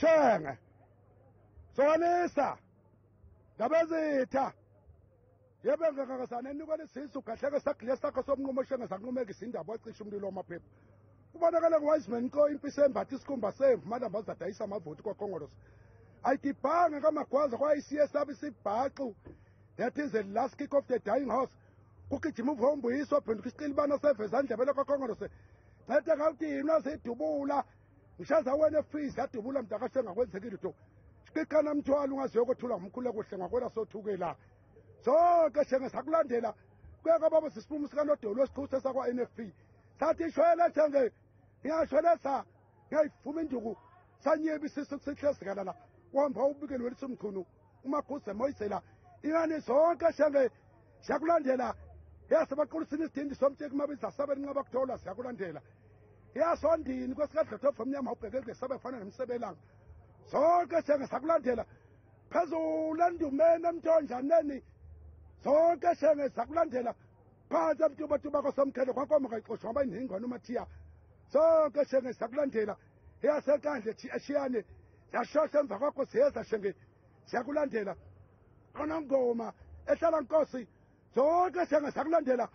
Shenge sowanisa ndabezitha yebe ngakakazana enikwa lesisu gahleke sagile sakho somnqumo Shenge sanqumeka isindaba wacisha umlilo wamaphepha. Kubonakala kuWiseman Nko impisi embatha isikhumba semvu malamba azadayisa amavoti kwaKhongolose. Ayidibhanga kaMagwaza kwayi-CS isibhaxu. That is the last kick of the dying horse. Kugijima uvombuyiso phenduka isiqilibana seveza ndlebele kwaKhongolose. Ncede ngawudinwa zidubula. Ngishaza wena efisi yadubula mntakashenga kwenzekile lutho. Siqiqana mthwalo ungaziyokothula ngumkhulu kuhle ngakwela sothukela. Sonke Shenge sakulandela. Kuyeka baba sisipumu sikanodolo esiqhuthe sakwa NFP. Sathi shwele Shenge ngiyashwelesa ngiyayifuma induku sanyeba isisu sihle sikalala wahamba ubikelwe lisimkhunu uMaguze Moyisela ingane zonke Shenge siyakulandela yasebaqulisini isidindi somtsheki mabiza sabe nqaba kuthola siyakulandela yasondini kwesikadlothofa omnyama ubheke kulesabe fana nemsebelanga zonke Shenge sakulandela phezulu endumeni emthonjaneni zonke Shenge sakulandela phansi emtubatuba kwasomkhele kwankomo kayixoshwa ngoba inhingwane uMathiya sonke Shenge sakulandela yasenkandle eshiyane siyashosha emva kwakho siyeza Shenge siyakulandela onongoma ehlala nkosi zonke Shenge sakulandela.